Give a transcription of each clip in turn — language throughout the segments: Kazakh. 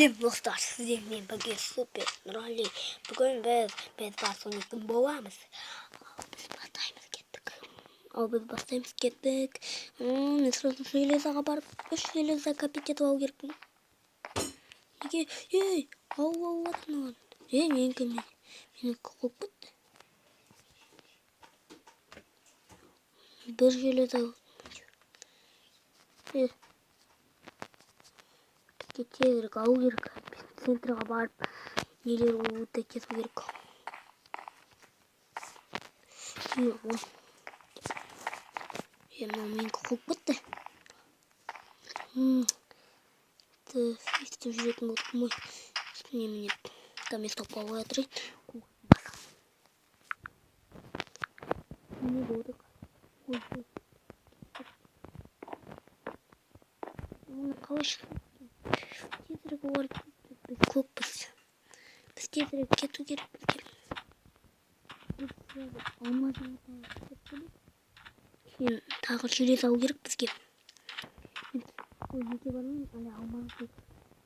Сәлем достар, сіздермен бірге Супер Нұрали. Бүгін біз Bedwars ойнайтын боламыз. Ал біз бастаймыз, кеттік. Ал біз бастаймыз, кеттік. Мен сразу железаға барып, 3 железа копить етіп алу керекпін. Неге? Ей, алып алып жатыр маған. Ей, менікі менікі қуып кетті. Бір железа. Бізге тезірек алу керек. Центрға барып нелер өте кету керек. Мынау менікі қуып кетті. Өйстіп жүретін болдық қой. Үстіне мініп, кәме стопқа қоя тұрайын. Не болды? Ой, оны қалай шықтық? Тезірек олар біз көкпіз. Біз тезірек кету керек бізге. Алмаз кейін тағы железо алу керек бізге. Ой, неге бармаймын? Әлі алмазды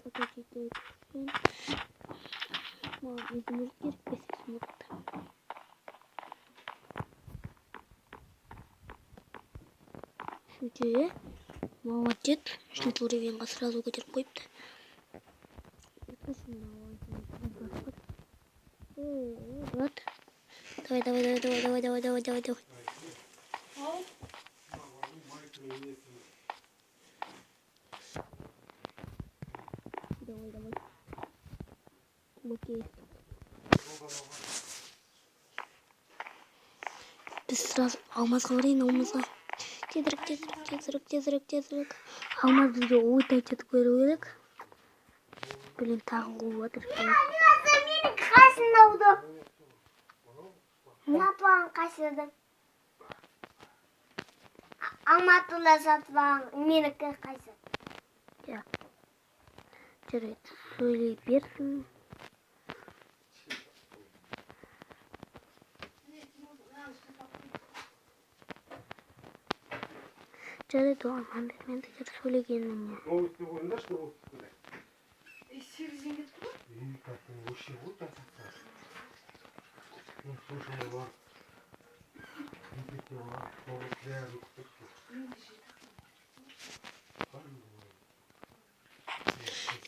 прокачать етіп. Маған изумруд керек, 5 изумруд. Үшінші, молодец. Үшінші уровеньға сразу көтеріп қойыпты. Брат. Давай, давай, давай, давай, давай, давай, давай, давай, давай. Давай, давай. Окей. Біз сразу алмазға барайын, алмазға. Тезірек, тезірек, тезірек, тезірек, тезірек. Алмаз бізге өте етіп беру керек. Блин, тағы қуып жатыр. Менің қасымда ауды. Сатып қасыды. Алматыда сатып алған менікі қайсы. Иә. Жарайды, сөйлей берсін. Жарайды, оған мән бермеңдер сөйлегеніне. Новости қойыңдаршы, новости қойыңдар. Сегізден кетті ғой. Ей, как вообще вот так вот. Слушай, бар.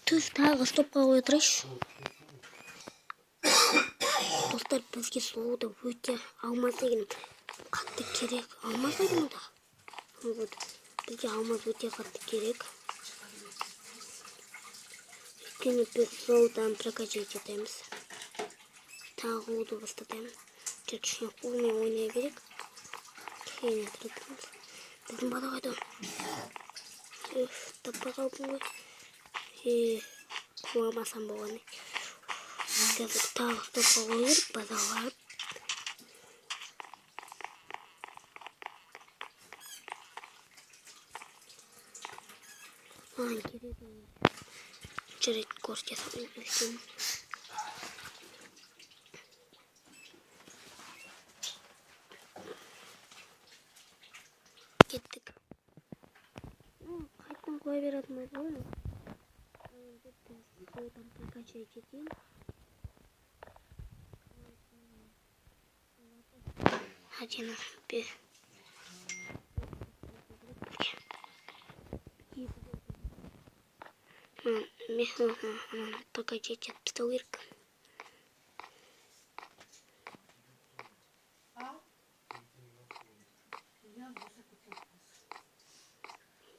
Түс, тағы стопқа қоя тұрайыншы. Достар, бізге сұлуды өте алмаз деген қатты керек. Алмаз қайда мұнда? Вот. Бізге алмаз өте қатты керек. Өйткені біз золотан прокачать етеміз. Тағы қууды бастатамыз. Тек кішкене қолмен ойнай берейік. Кішкене тұратамыз. Біздің бала қайда? Үф, таппай қалдым ғой. Қуамасам болғаны. Қазір тағы стопқа қою керек, базарға барып. Маған керек. Жарайды, көрсете салайын. Кеттік. Қайтадан қоя беретін болды ғой. Енді біз золотан прокачать етейін. Один, бе. Прокачать етіп тастау керек.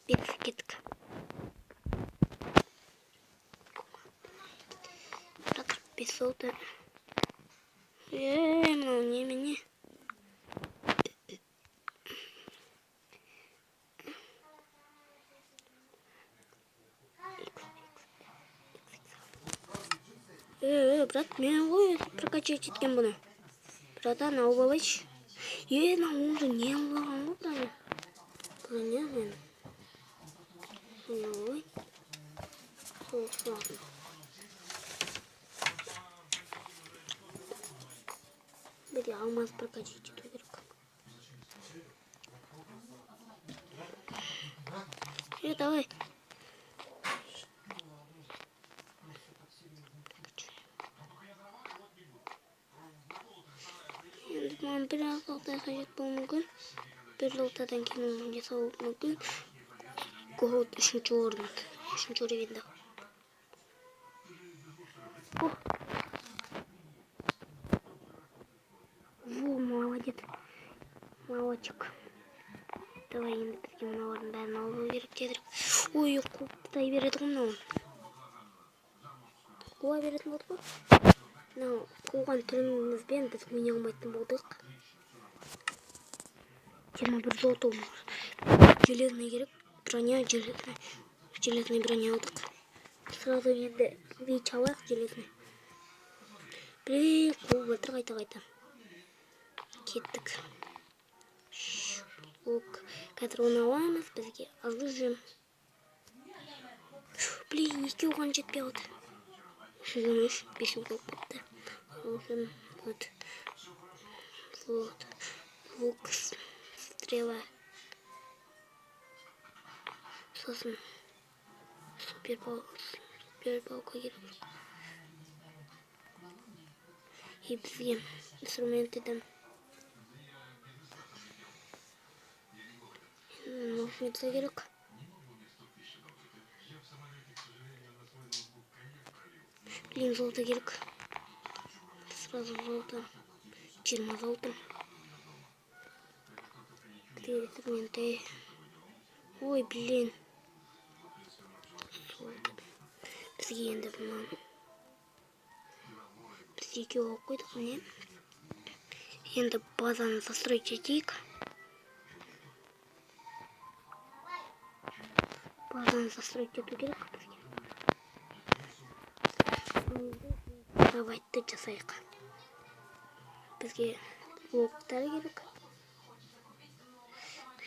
Бес, кеттік. Бес золото. Мынау немене? Брат, мен ғой прокачать еткен бұны. Братан, алып алайыншы. Мынау уже не алған ғой, братан? Бұл не мен? Соны алайын. Сол сұрадым. Бізге алмаз прокачать ету керек. Давай. Маған бір золото қажет болуы мүмкін. Бір золотодан кейін оны жасау мүмкін. Голд 3-ші орын. 3-ші уровеньде. Во, молодец. Молодчик. Давай енді бізге мыналардың бәрін алу керек тезірек. Ой, қуып тастай береді ғой мынау. Қуа беретін болды ғой. Мынау қуған түрімізбен біз ойнай алмайтын болдық. 21 золото. Железный керек. Броня, железный. Железный броня алдық. Сразу енді вич алайық железный. Блин, қуып жатыр қайта-қайта. Кеттік. Лук. Қазір оны аламыз, бізге оружие. Блин, екеуі оған жетпей қалды. 313, 5 болып кетті. Оружие, вот. Вот. Лук, стрела. Сосын супер палка керек. И бізге инструменты ножницы керек. Блин, золото керек. Сразу золото. 20 золото. Где инструменты? Ой, блин. Золото. Бізге енді мынаны. Біз екеуі алып қойдық міне. Енді базаны застроить етейік. Базаны застроить ету керек бізге. Давайте жасайық. Бізге блоктар керек.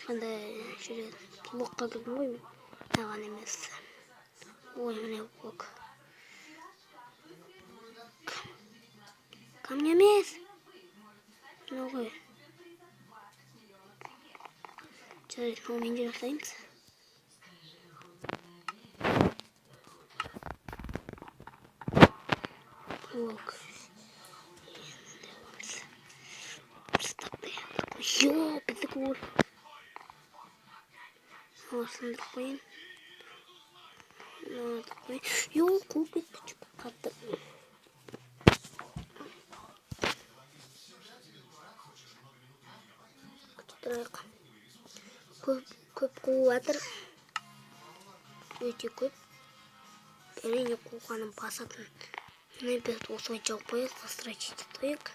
Қандай жүреді? Блокқа кірдім ғой мен. Маған емес. Ой, міне блок. Камень емес. Мынау ғой. Жарайды, мынаумен де жасаймыз. Блок. Йо, біздікі ол. Сындырып қояйын. Йо, қуып кетті қатты. Күте тұрайық. Көп қуып жатыр. Өте көп. Әрине қуғанын басатын. Міне біз осылай жауып қояйық, застроить етіп қояйық.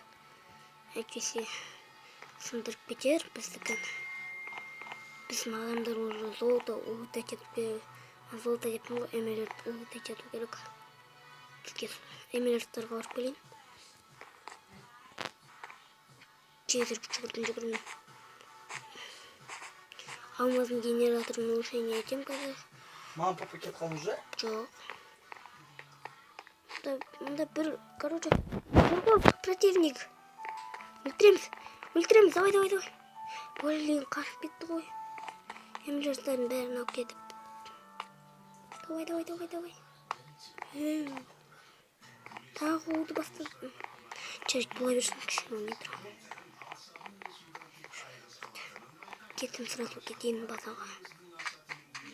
Әйтпесе сындырып кетер біздікін. Біздің адамдар уже золото улучшать етіп, золото деппін ғой, эмеральд улучшать ету керек. Бізге эмеральдтарға барып келейін. Тезірек жүгірдім. Алмаздың генераторын улучшение етемін қазір. Мама, папа кетіп қалды уже? Жоқ. Мында бір, короче, бір ғой противник. Өлтіреміз, өлтіреміз, давай, давай, давай. Блин, қашып кетті ғой. Эмеральдтардың бәрін алып кетіп. Давай, давай, давай, давай. Тағы қуды бастады. Жарайды, бола берсін, кішкене ойнай тұрамын. Кеттім, сразу кетейін базаға.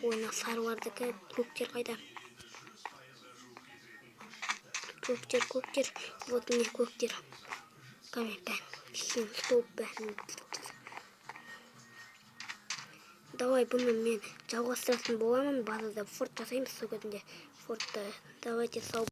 Ой, мына сарылардікі, көктер қайда? Көктер, көктер. Вот міне көктер. Камень, бәрін. Сен, стоп, бәрін. Давай, бұны мен жалғастыратын боламын. Базада форт жасаймыз сол кезінде. Фортты. Давайте, сау.